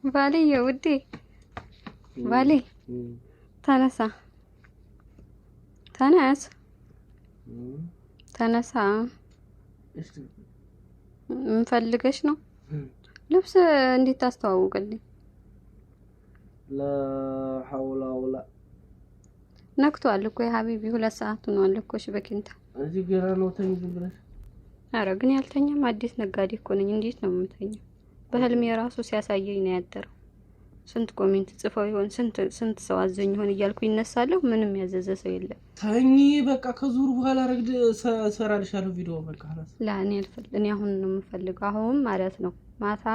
ባልዬ፣ ውዴ ባሌ፣ ተነሳ፣ ተነስ፣ ተነሳ። ምን ፈልገሽ ነው? ልብስ እንዴት ታስተዋውቅልኝ? لا حول ولا ነግቷል እኮ يا حبيبي፣ 2 ሰዓት ሆኗል እኮ። እሺ በኪንታ። እዚህ ገና ነው። ተኝ ዝም ብለሽ። ኧረ ግን ያልተኛም አዲስ ነጋዴ እኮ ነኝ። እንዴት ነው የምተኛው? በህልሜ የራሱ ሲያሳየኝ ነው ያደረው። ስንት comment ጽፈው ይሆን፣ ስንት ስንት ሰው አዘኝ ይሆን እያልኩ ይነሳለሁ። ምንም ያዘዘ ሰው የለም። ተኝ በቃ። ከዙር በኋላ ረግድ እሰራልሻለሁ ቪዲዮ፣ በቃ خلاص። لا፣ እኔ እኔ አሁን ነው የምፈልገው። አሁን ማለት ነው። ማታ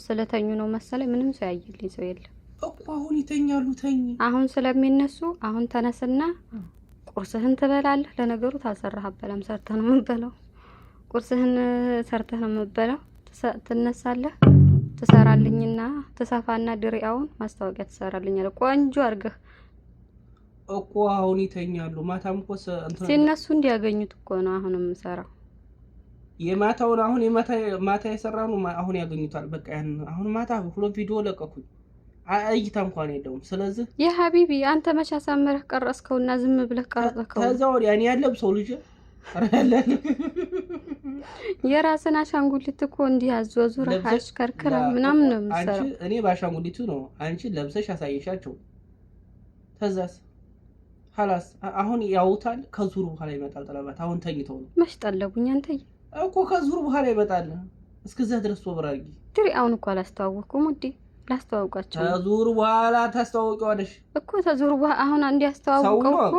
ስለተኙ ነው መሰለኝ ምንም ሰው ያየልኝ ሰው የለም። እኮ አሁን ይተኛሉ። ተኝ። አሁን ስለሚነሱ አሁን ተነስና ቁርስህን ትበላለህ። ለነገሩ ታልሰራህ አበላም፣ ሰርተህ ነው የምበላው። ቁርስህን ሰርተህ ነው የምበላው። ትነሳለህ፣ ትሰራልኝና ትሰፋና ድሪያውን ማስታወቂያ ትሰራልኛለህ ቆንጆ አድርገህ። እኮ አሁን ይተኛሉ። ማታም እኮ ሲነሱ እንዲያገኙት እኮ ነው አሁን የምሰራው። የማታውን አሁን የማታ ማታ የሰራነው አሁን ያገኙታል። በቃ ያን አሁን ማታ ሁለት ቪዲዮ ለቀኩኝ፣ እይታ እንኳን የለውም። ስለዚህ يا حبيبي፣ አንተ መቼ አሳምረህ ቀረጽከውና ዝም ብለህ ቀረጽከው። ከዛ ወዲያ እኔ ያለብሰው ልጅ የራስን አሻንጉሊት እኮ እንዲህ አዟዙረህ አሽከርክረህ ምናምን ነው የምትሰራው። እኔ በአሻንጉሊቱ ነው፣ አንቺ ለብሰሽ አሳየሻቸው። ከዛስ خلاص አሁን ያውታል። ከዙሩ በኋላ ይመጣል ጠለባት። አሁን ተኝተው ነው። መች ጠለቡኝ አንተዬ? እኮ ከዙሩ በኋላ ይመጣል። እስከዛ ድረስ ሶብር አድርጊ። ድሪያውን እኮ አላስተዋወቅኩም ውዴ፣ ላስተዋውቃቸው። ከዙር በኋላ ታስተዋውቂዋለሽ። እኮ። ተዙር በኋላ አሁን እንዲያስተዋውቀው እኮ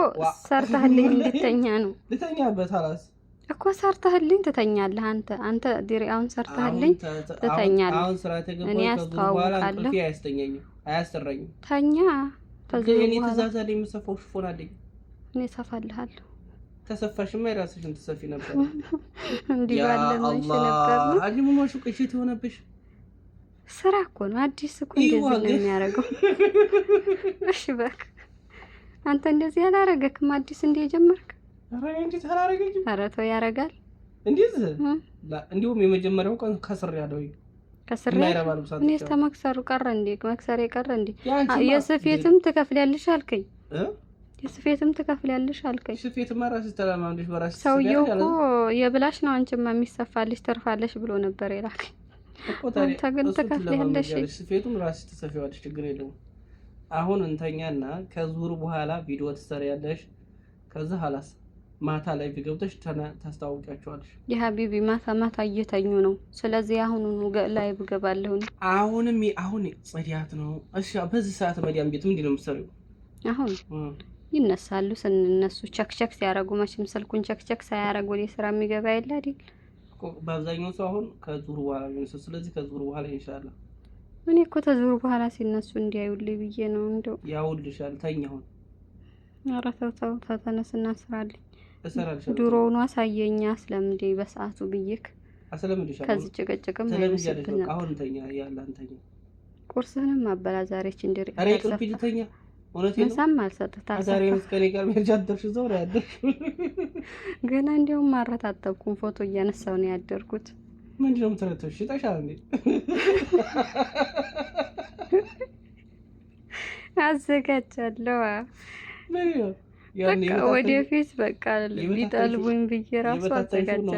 ሰርተህልኝ እንድተኛ ነው። ልተኛበት خلاص። እኮ ሰርተህልኝ ትተኛለህ። አንተ ዲሪያውን ሰርተህልኝ ትተኛለህ። አሁን ስራ እኔ አስተዋውቃለሁ። አያስተኛኝም፣ አያሰራኝም። ተኛ። ተዙር በኋላ እኔ ትእዛዝ አለኝ፣ የምሰፋው ሽፎን አለኝ። እኔ እሰፋልሃለሁ። ተሰፋሽማ የራስሽን ትሰፊ ነበር። እንዲህ ባለ ነበር ነው። አጅሙማሹ ቅሽት የሆነብሽ። ስራ እኮ ነው። አዲስ እኮ እንደዚህ ነው የሚያደርገው። እሺ በቃ አንተ እንደዚህ አላረገክም። አዲስ እንደ የጀመርክ። ኧረ እንዴት አላረገኝም። ኧረ ተው፣ ያረጋል። እንዴት? እንዲሁም የመጀመሪያው ቀን ከስር ያለው ከስር እኔ እስከ መክሰሩ ቀረ እንዴ? መክሰር የቀረ እንዴ? የስፌትም ትከፍያለሽ አልከኝ። የስፌትም ትከፍያለሽ አልከኝ። ስፌትማ ራስሽ ተለማምደሽ በራስሽ። ሰውየው እኮ የብላሽ ነው፣ አንቺማ የሚሰፋልሽ ተርፋለሽ ብሎ ነበር የላከኝ። አንተ ግን ትከፍያለሽ። ስፌቱም ራስሽ ትሰፊዋለሽ፣ ችግር የለውም። አሁን እንተኛና ከዙር በኋላ ቪዲዮ ትሰሪያለሽ። ከዛ خلاص ማታ ላይ ገብተሽ ታስተዋውቂያቸዋለሽ። يا حبيبي፣ ማታ ማታ እየተኙ ነው። ስለዚህ አሁኑኑ live እገባለሁ። አሁንም አሁን ጽዳት ነው። እሺ በዚህ ሰዓት መዲያም ቤት ምንድን ነው የምትሰሪው? አሁን ይነሳሉ። ስንነሱ ቸክቸክ ሲያደርጉ፣ መቼም ስልኩን ቸክቸክ ሳያደርግ ወደ ስራ የሚገባ የለ አይደል? በአብዛኛው ሰው አሁን ከዙር በኋላ ነው። ስለዚህ ከዙር በኋላ ኢንሻአላህ። እኔ እኮ ተዙር በኋላ ሲነሱ እንዲያዩልኝ ብዬ ነው። እንደው ያውልሻል። ተኝ አሁን። ኧረ ተው ተው፣ ተነስና ስራልኝ። ድሮውኑ አሳየኛ አስለምዴ በሰዓቱ ብዬክ። አስለምድሻለሁ። ከዚህ ጭቅጭቅም አይመስልብህ ነበር። አሁን ተኛ፣ ያላ እንተኛ። ቁርስህንም አበላ ዛሬች እንድሪ። ኧረ ይቅርብኝ፣ ልተኛ። እውነቴን ነው። ምሳም አልሰጥህ። ዛሬ ከእኔ ጋር መሄጃ አደርሽ፣ እዛው ነው ያደርሽው። ገና እንዲያውም አረታጠብኩም፣ ፎቶ እያነሳሁ ነው ያደርኩት። ምንድን ነው የምትረተው? ሽጠሻል እንዴ? አዘጋጃለሁ። በቃ ወደፊት በቃ ቢጠልቡኝ ብዬ ራሱ አዘጋጃለሁ።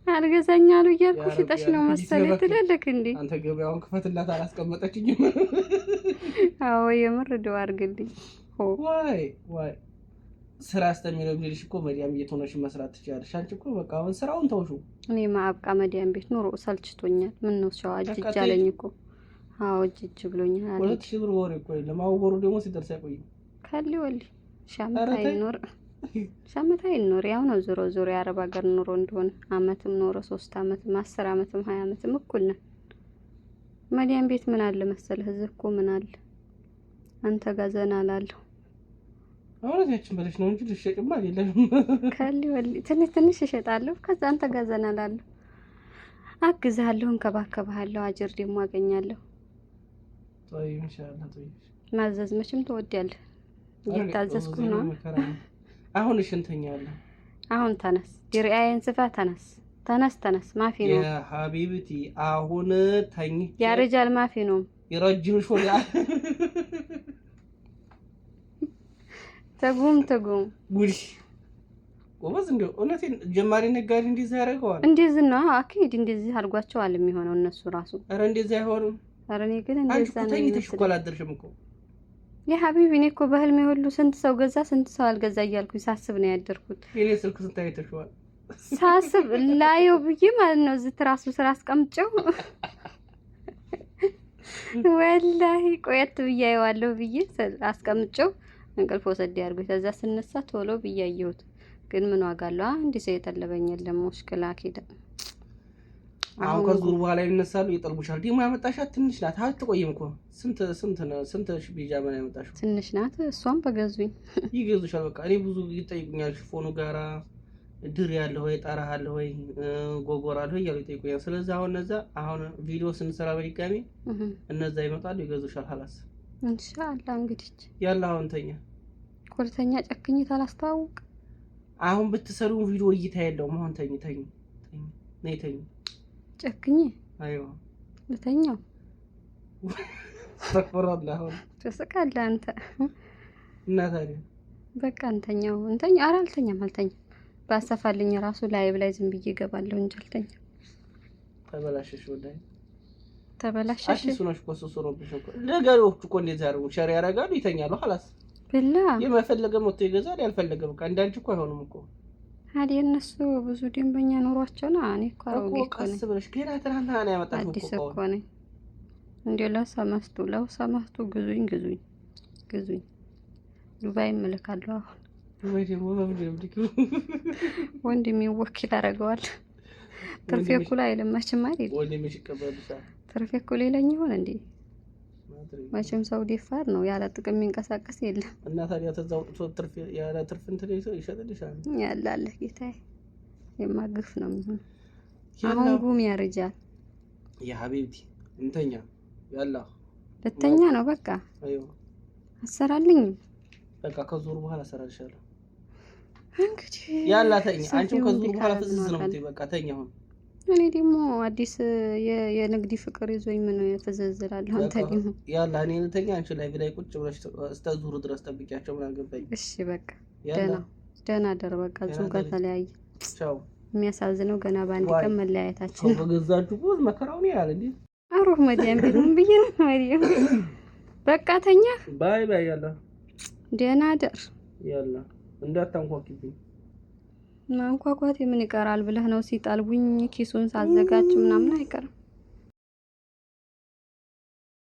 አልገዛኝ አሉ እያልኩ ሽጠሽ ነው መሰለኝ ትላለህ እንዴ? አንተ ገበያውን ክፈትላት፣ አላስቀመጠችኝም። አዎ የምር ደው አድርግልኝ። ዋይ ዋይ፣ ስራ እስከሚለምድልሽ እኮ መዲያም ቤት ሆነሽ መስራት ትችያለሽ። አንቺ እኮ በቃ አሁን ስራውን ተውሽው። እኔ ማብቃ መዲያም ቤት ኑሮ ሰልችቶኛል። ምን ነው ሸዋ እጅ አለኝ እኮ። አዎ እጅ ብሎኛል። 2000 ብር ወር እኮ የለም። አሁን ወሩ ደግሞ ሲደርስ አይቆይም። ከሊ ወሊ ሺህ አይኖር፣ ሺህ አይኖር። ያው ነው ዞሮ ዞሮ የአረብ ሀገር ኑሮ እንደሆነ አመትም ኖሮ 3 አመትም 10 አመትም 20 አመትም እኩል ነን። መዲያም ቤት ምን አለ መሰለህ፣ እዚህ እኮ ምን አለ አንተ ጋር ዘና እላለሁ። አሁን ያችን በለሽ ነው እንጂ ልሸጭማ አይደለም። ከሊ ወሊ ትንሽ ትንሽ እሸጣለሁ። ከዛ አንተ ጋር ዘና እላለሁ፣ አግዝሃለሁ፣ እንከባከብሃለሁ፣ አጅር ደግሞ አገኛለሁ። طيب ኢንሻአላህ طيب። ማዘዝ መቼም ትወዳለህ። እየታዘዝኩ ነው። አሁን እሺ እንተኛለን። አሁን ተነስ፣ ድርያዬን ስፋ፣ ተነስ፣ ተነስ፣ ተነስ። ما في ነው يا حبيبتي አሁን ተኝቼ يا رجال ما في ነው። የረጅም ሾ تقوم تقوم ጉድ ጎበዝ። እንደው እውነቴን ጀማሪ ነጋዴ እንደዚህ ያደርገዋል። እንደዚህ ነው أكيد፣ እንደዚህ አድርጓቸዋል የሚሆነው እነሱ ራሱ። ኧረ እንደዚህ አይሆንም። ኧረ እኔ ግን አንቺ እንደዛ እኮ ነው ተኝተሽ እኮ የሚመስለኝ። አላደርሽም እኮ። يا حبيبي እኔ እኮ በህልሜ ሁሉ ስንት ሰው ገዛ ስንት ሰው አልገዛ እያልኩኝ ሳስብ ነው ያደርኩት። የኔ ስልክ ስንት አይተሽዋል? ሳስብ ላየው ብዬ ማለት ነው እዚህ ትራሱ ስራ አስቀምጨው والله ቆየት ብዬ አየዋለሁ ብዬ አስቀምጨው እንቅልፍ ወሰድ ያድርጉኝ። ከዛ ስነሳ ቶሎ ብዬ አየሁት። ግን ምን ዋጋ አለው? አንድ ሰው የጠለበኝ የለም። مشكلة أكيد አሁን ከዙር በኋላ ይነሳሉ፣ ይጠልቡሻል። ደግሞ ያመጣሻት ትንሽ ናት፣ አትቆይም እኮ። ስንት ስንት ስንት ቢጃማ ነው ያመጣሽው? ትንሽ ናት። እሷም በገዙኝ ይገዙሻል። በቃ እኔ ብዙ ይጠይቁኛል። ሽፎኑ ጋራ ድር ያለ ወይ ጠረህ አለ ወይ ጎጎር አለ ወይ እያሉ ይጠይቁኛል። ስለዚህ አሁን እነዛ አሁን ቪዲዮ ስንሰራ በድጋሚ እነዛ ይመጣሉ፣ ይገዙሻል። خلاص إن شاء الله እንግዲህ يلا አሁን ተኛ። ኮልተኛ ጨክኝ ታላስተዋውቅ አሁን ብትሰሪው ቪዲዮ እይታ የለውም። አሁን ተኝ ተኝ ተኝ ነይ ተኝ። ጨክኝ أيوه ልተኛው። أستغفر الله። አሁን ትስቃለህ አንተ። እና ታዲያ በቃ እንተኛው እንተኛ። ኧረ አልተኛም አልተኛም። ባሰፋልኝ ራሱ live ላይ ዝም ብዬ እገባለሁ እንጂ አልተኛም። ተበላሸሽ፣ ወላሂ ተበላሸሽ። አዲስ ሆነሽ እኮ ሱስ ሆኖብሽ እኮ። ነጋዴዎቹ እኮ እንደዚህ ያደርጉ share ያደርጋሉ፣ ይተኛሉ። خلاص ብላ የመፈለገ መጥቶ ይገዛል፣ ያልፈለገ በቃ እንዳንቺ እኮ አይሆንም እኮ። ታዲያ እነሱ ብዙ ደንበኛ ኑሯቸው ነው። እኔ እኮ አሮጌ እኮ እኮ ቀስ ነኝ፣ ብለሽ ገና ትናንትና ነው ያመጣሽው አዲስ እኮ እኮ ነኝ። እንዲያው لو سمحتوا لو سمحتوا ግዙኝ ግዙኝ ግዙኝ። ዱባይ እልካለሁ አሁን። ወይ ደግሞ በምንድን ነው የምልኪው? ወንድሜ ወኪል አደርገዋል። ትርፌ እኩል አይልም መቼም አይደል? ወንድምሽ ይቀበልሻል። ትርፌ እኩል ይለኝ ይሆን እንዴ? መቼም ሰው ደፋር ነው፣ ያለ ጥቅም የሚንቀሳቀስ የለም። እና ታዲያ ተዛ አውጥቶ ትርፍ ያለ ትርፍ እንትን ይሸጥልሻል። ያላለህ ጌታዬ፣ የማግፍ ነው የሚሆነው። አሁን قوم يا رجال። يا حبيبتي እንተኛ يلا። ልተኛ ነው በቃ። أيوه አሰራልኝም በቃ ከዙር በኋላ እሰራልሻለሁ። እንግዲህ يلا ተኛ። አንቺም ሰፊው ከዙር እምቢ በኋላ ካለ ፍዝዝ ምን ነው ዋጋ የምትይው። በቃ ተኛ አሁን። እኔ ደግሞ አዲስ የንግድ ፍቅር ይዞኝ ምን ፍዝዝ እላለሁ። አንተ በቃ ደግሞ يلا እኔ ልተኛ፣ አንቺ ላይ ላይ ቁጭ ብለሽ እስከ ዙሩ ድረስ ጠብቂያቸው። ምን አገባኝ። እሺ በቃ يلا ደህና ደህና ደር። በቃ ደህና እዚሁ ጋር ደሪ። ተለያየ። ቻው። የሚያሳዝነው ገና በአንድ ዋይ ቀን መለያየታችን ሰው ነው። በገዛችሁ ብዙ መከራውን ያህል እንዴ። أروح መዲያም ቤት ምን ብዬ ነው መዲያም። በቃ ተኛ። bye bye። يلا ደህና ደር። يلا እንዳታንኳኪብኝ። ማንኳኳት የምን ይቀራል ብለህ ነው? ሲጠልቡኝ ኪሱን ሳዘጋጅ ምናምን አይቀርም።